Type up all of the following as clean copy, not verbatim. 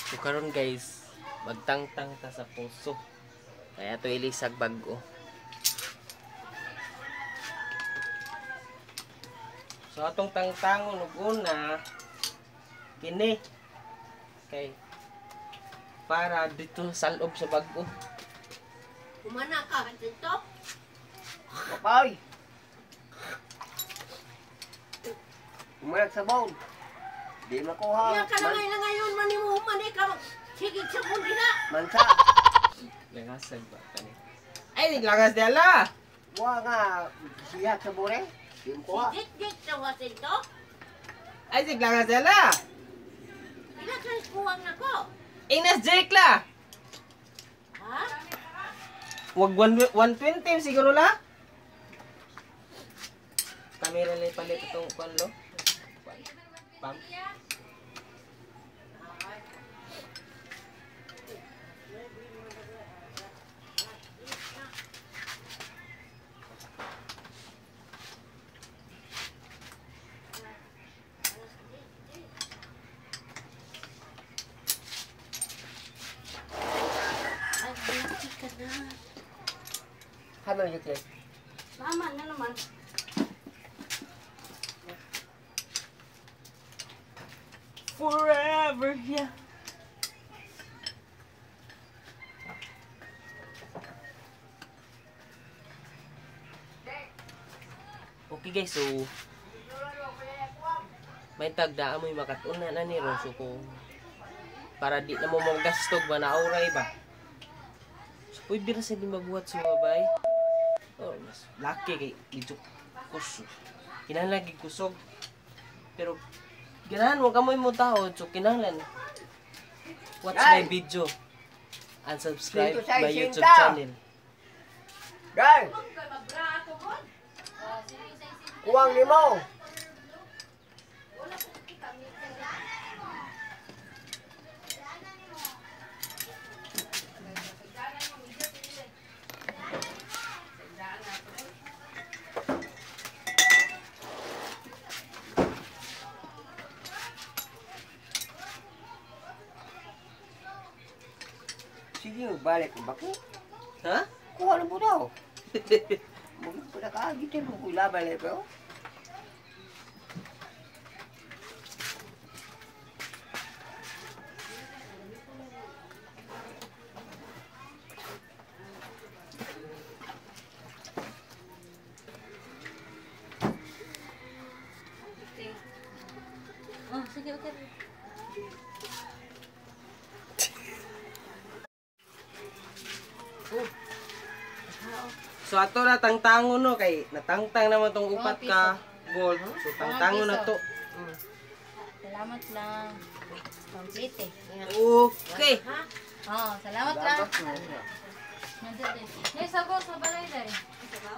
So karon guys, magtangtang ta sa puso. Kaya to ilisag bag-o. So atong tangtangon og una kini kay para dito sa loob sa bag-o. Kumana ka dito? Kapay. Umalag sa bone. Di makuha. Iya ka na ngayon ngayon man mo human eh ka. Sige sa kong dina. Mansa. Langasag ba kani? Ay, naglangas di ala. Wa nga siya sa bore. Di makuha. Dik dik sa wasin to. Ay, naglangas di ala. Ila ka kuwang nako. Ines Jake la. Ha? Wag 120 siguro la. Kamera lang palit itong kwan lo. Pam. Ay, lucky ka na. Halo yun. Mama na naman. Forever, yeah. Okay guys, so may tagda mo yung makatuna na ni ron, so kung para di na mo magastog ba na auray ba. So pwede ra sa di magbuhat sa babay. Oh, mas laki kay medyo kusog. Kinahanglan gid kusog. Pero ganahan mo kamoy mo tao, so kinahanglan watch my video and subscribe my YouTube channel. Guys. Kuwang limo. Sige, balik ko baki. Ha? Kuha na po daw. Mungkin po na kaagit mo kung laban eh, pero. Oh, sige, okay. So ato na tangtangon no kay natangtang naman tong upat ka gold. So tangtangon na to. Salamat lang. Complete eh. Okay. Oh, salamat lang. Nandito eh. Nay, sabaw sa balay dai. Sabaw?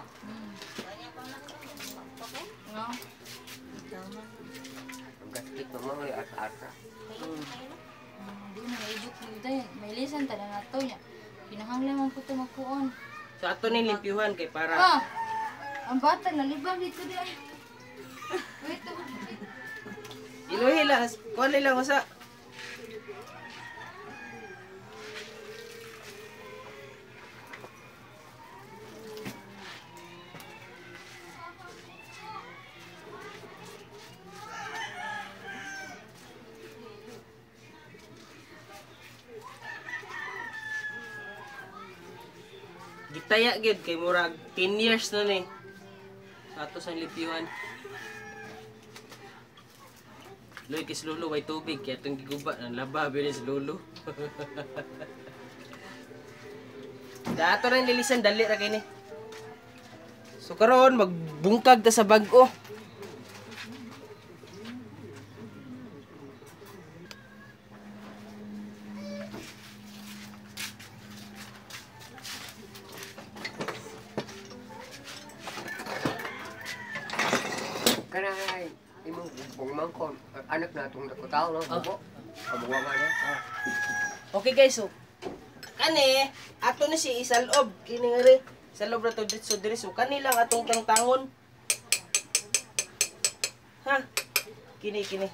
Okay. No. Ang gastit mo mga asa-asa. Di na maijok ni day. May lisan ta na nato niya. Kinahanglan man po ito magkuon. So ato ni limpyuhan kay para Ah! Ang bata nalibang dito di ay. Wait. Ilohi lang, kuan lang usa. Gitaya gyud kay murag 10 years na ni. Sa ato sa limpyuhan. Loy kis lulo way tubig kay atong giguba nang laba bilis lulo. Dato rin lilisan dali ra kini. So karon magbungkag ta sa bag-o. Kanay imong bungmangkon anak na itong nakutaw no bubo. Kabuwa nga no. Okay guys, so kani ato ni si isalob kini nga ri. Isalob ra to dito diri, so kani lang atong tangtangon. Ha? Kini kini.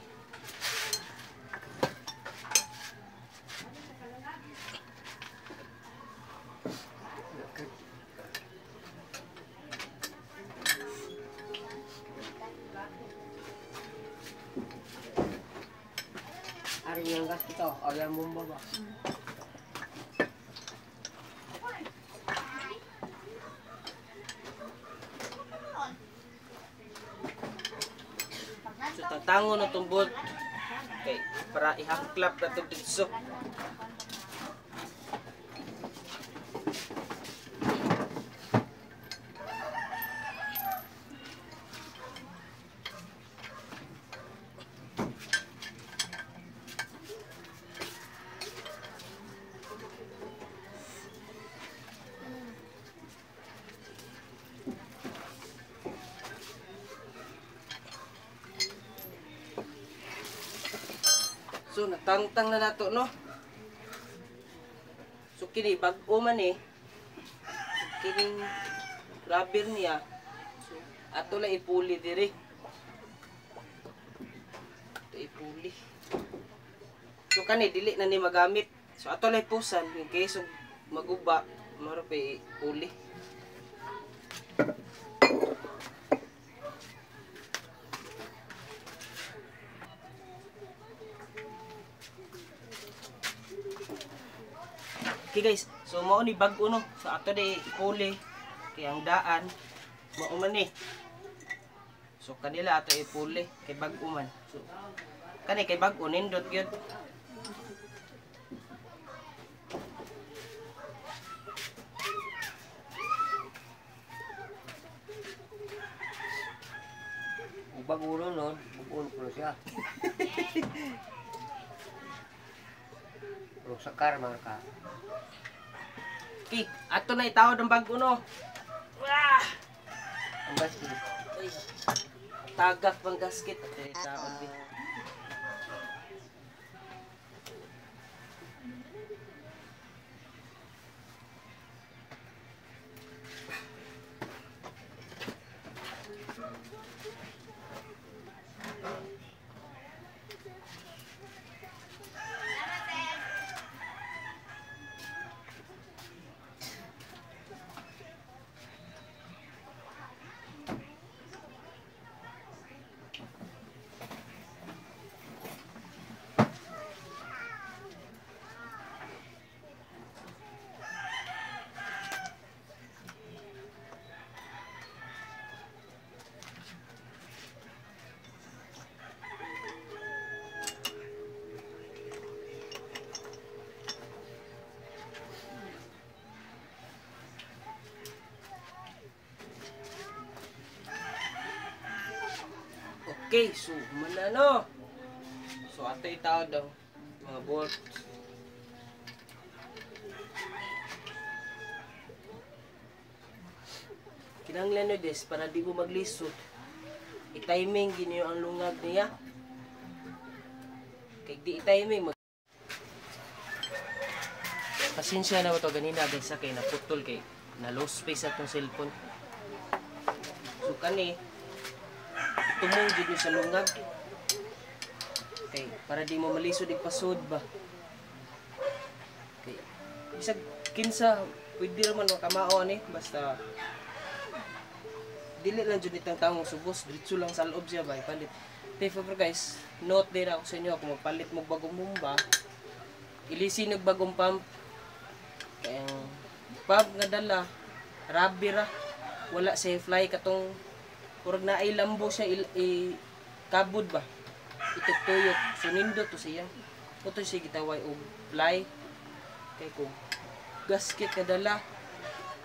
Ari yung gas ito. Ayaw mong baba. So tatango na tong bolt kay para ihaklap na to didto. So natangtang na nato, no. So kini bag-o man eh. So, kining rubber niya. So ato lang ipuli diri. Ato ipuli. So kani dili na ni magamit. So ato lang ipusan in case og maguba, maro pa ipuli. Okay guys, so mao ni bag-o, no. So ato di ipuli kay ang daan mao man ni. So kanila ato ipuli kay bag-o man. So kani kay bag-o nindot gyud. Kung bago nun, bukuon ko na siya. Pero sa karma ka. Okay, ato na itawad ang bag-o, no. Wah! Ang gasket. Ay, tagak pang gasket. Ato itawad di. Okay, so manano. So ato itawad daw mga bolt. Kinahanglan nyo des para di mo maglisod. I-timing gini ang lungag niya. Kay di i-timing mag Pasensya na ba to ganina guys kay naputol kay na low space atong cellphone. So kani tumong jud sa lungag. Kay para di mo malisod igpasod ba. Kay bisag kinsa pwede ra man makamao ani basta dili lang jud itang taong subos, diretso lang sa loob siya ba ipalit. Therefore guys, note din ako sa inyo kung magpalit mo bagong bomba, ilisin og bagong pump. Kay ang pump nga dala rubber ra, wala sa fly katong murag naay lambo siya kabod ba. Itutuyok. So nindot to siya. Puto siya gitaway og fly. Kay kung gasket nga dala,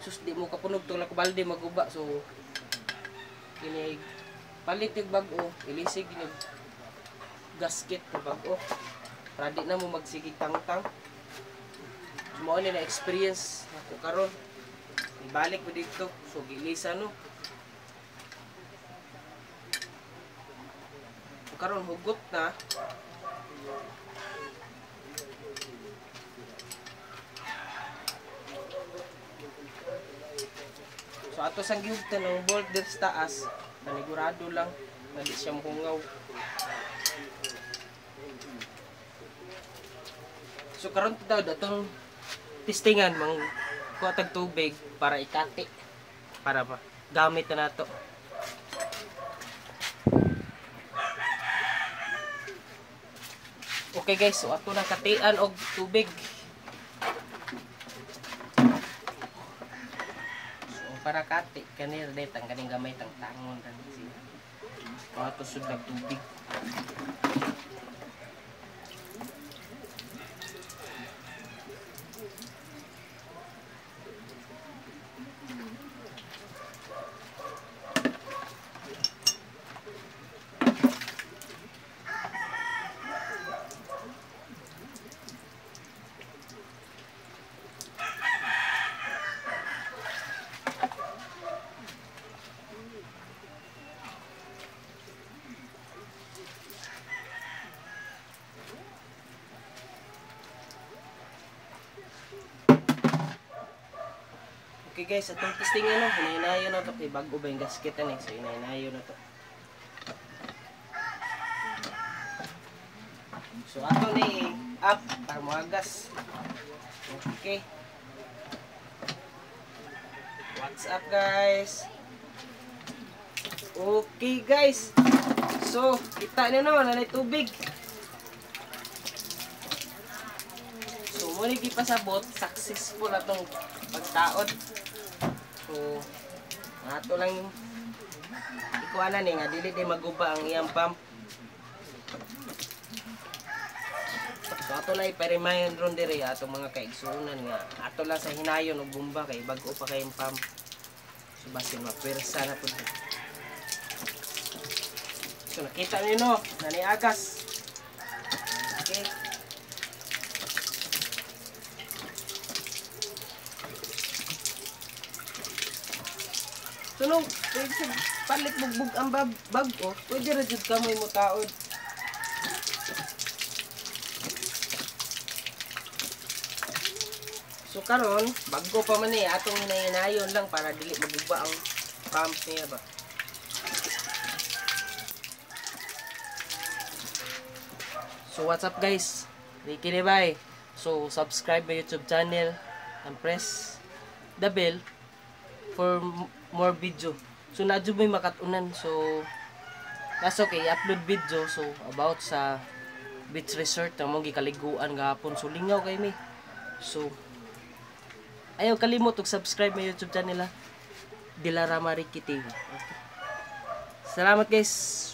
sus di mo kapunog tong balde maguba. So kini palit yung bag-o, ilisig yung gasket na bag-o. Para di na mo magsigig tangtang. So mao ni na experience nako karon. Ibalik mo dito. So gilisa no. Karon hugot na. So ato sang gihugtan ang bolt diri sa taas, panigurado lang na di siya mohungaw. So karon daw atong testingan mang kuha tag tubig para ikati para ba gamit na nato. Okay guys, so ato na katian og tubig. So para kati kanir day tang kaning gamay tang tangon ra siya. So ato sud nag tubig. Okay guys, atong testing ano, hinay-hinayon na to kay bag-o ba yung gasket ani, so hinay-hinayon na to. So ato ni up para moagas. Okay. What's up guys? Okay guys. So, kita niyo no, nanay tubig. So, mo ni gipasabot, successful atong pagtaod. So, ato lang ikuanan ni nga dili di maguba ang iyang pump. So ato lang ipa-remind ron diri atong mga kaigsuonan nga ato lang sa hinayon og bomba kay bag-o pa kayong pump. So basin mapwersa na pud. So nakita niyo no, naniagas. Okay. So no, pwede sa palit bugbog ang bag-o, pwede ra jud kamoy mo taod. So karon, bag-o pa man ni atong hinayinayon lang para dili maguba ang pump niya ba. So what's up guys? Ricky Lebay. So subscribe my YouTube channel and press the bell for more video. So na jud may makatunan. So that's okay, upload video so about sa beach resort nga mong gikaliguan gahapon. So lingaw kay mi. So ayaw kalimot og subscribe my YouTube channel ha. Dilarama Ricky TV. Okay. Salamat guys.